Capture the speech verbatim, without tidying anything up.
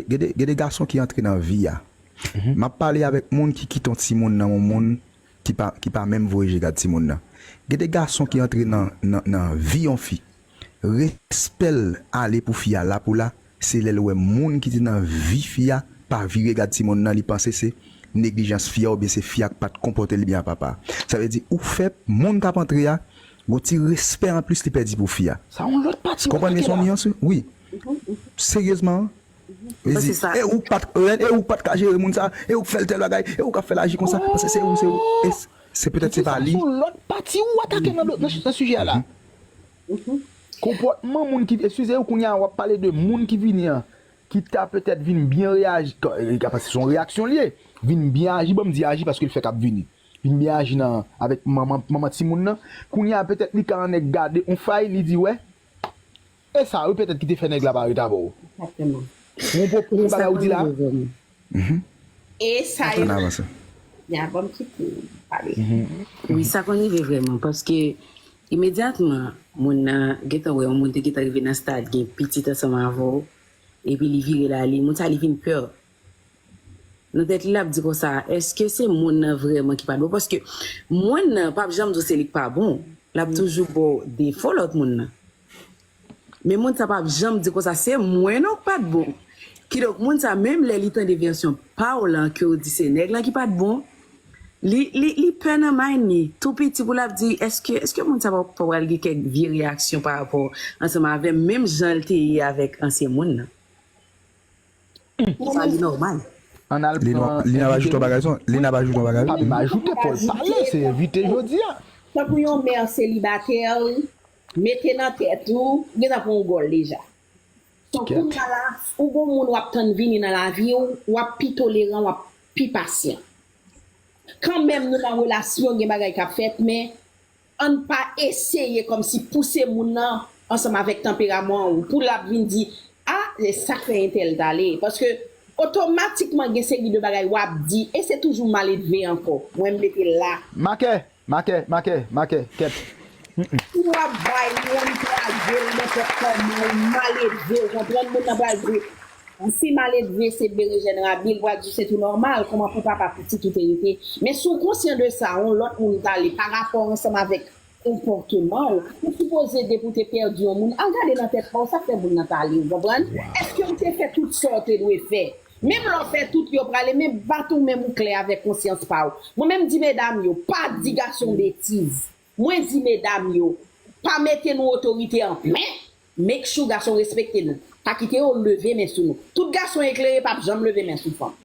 gen de, gen de gason ki antre nan vi a. M ap pale avèk moun ki kite yon timoun nan yon moun ki pa, ki pa menm voye je gad timoun nan. Gen de gason ki antre nan, nan, nan vi yon fi. Respè l ale pou fi a la pou la, se lè l wè moun ki te nan vi fi a pa vire gad timoun nan, li panse se neglijans fi a oubyen se fi a k pa t konpòte l byen ak papa a. Sa vle di, ou fè moun k ap antre a, gon ti respè anplis li pèdi pou fi a. Sa yon lòt pati w atake la. Konprann, mezanmi, an, wi. Seryezman, li di, e ou k pa t, e ou k pa t ka jere moun sa, e ou k fè l tèl bagay, e ou k ap fè l aji konsa, paske se ou, se ou. E s- se petèt se pa li. Sa se yon lòt pati ou atake nan, nan, nan sijè a la. Konpòtman moun ki, eskize, ou kounye a w ap pale de moun ki vini an, ki ta petèt vin byen reyaji, ka- e, ka- paske se yon reyaksyon li ye, vin byen aji, ban m di aji paske l fèk ap vini. Vin byen aji nan, avèk manman, manman timoun nan. Kounye a petèt li ka an nèg gade yon fay, li di, wè, e sa wi petèt ki te fè nèg la pa ret avè w. Egzakteman. Yon pwòp, yon bagay ou di la. E sa yo. Ann avanse. Ya, ban m kite w pale. Wi, sa konn rive vrèman, paske imedyatman moun nan gentan wè yon moun te gentan rive nan stad gen pitit ansanm avè w, epi li vire l ale, moun sa li vin pè. Nan tèt li, l ap di konsa, èske se moun nan vrèman ki pa t bon? Paske moun nan p ap janm di w se li k pa bon. L ap toujou ba w defo lòt moun nan. Men moun sa p ap janm di konsa, se mwen non k pa t bon. Kidonk, moun sa, menm lè li tande vèsyon pa w lan, ke w di se nèg lan ki pa t bon, li, li, li pè nan mind li. Tou piti pou l ap di, èske, èske moun sa pa, pa pral gen kèk vye reyaksyon pa rapò ansanm avè m, menm jan l te ye avèk ansyen moun nan? Sa li nòmal. Ann al pran. Lina, Lina va ajoute yon bagay, son. Lina va ajoute yon bagay. Pa menm ajoute, Paul pale, se envite jodi a. Tankou yon mè selibatè, mete nan tèt ou, ou gentan pran yon gòl deja. So, kounye a la, ou gon moun w ap tann vini nan lavi w, w ap pi toleran, w ap pi pasyan. Kanmenm nou nan relasyon, gen bagay k ap fèt, men ann pa eseye kòmsi pouse moun nan ansanm avèk tanperaman ou pou l ap vin di, a, se sa k fè entèl t ale. Paske otomatikman gen seri de bagay w ap di, e se toujou maledve ankò. Mwen, m mete l la. Makè, makè, makè, makè, kèt. Si w ap bay moun kraze l nenpòt kòman, ou maledve, ou konprann, moun nan pral di, si maledve se berejèn rabil, pral di se tou nòmal, kòman pou papa pitit ou te rete. Men si w konsyan de sa, yon lòt moun t ale pa rapò ansanm avèk konpòteman w, ou sipoze depi w te pèdi yon moun, al gade nan tèt pa w sa k fè moun nan t ale, ou konprann? Èske w te fè tout sa w te dwe fè? Menm lè w fè tout, yo prale, men bat ou menm ou klè avèk konsyans pa w. Mwen menm di medam yo, pa di gason betiz. Mwen di medam yo, pa mete nou otorite an men, make sure gason respekte nou. Pa kite yo leve men sou nou. Tout gason eklere p ap janm leve men sou fanm.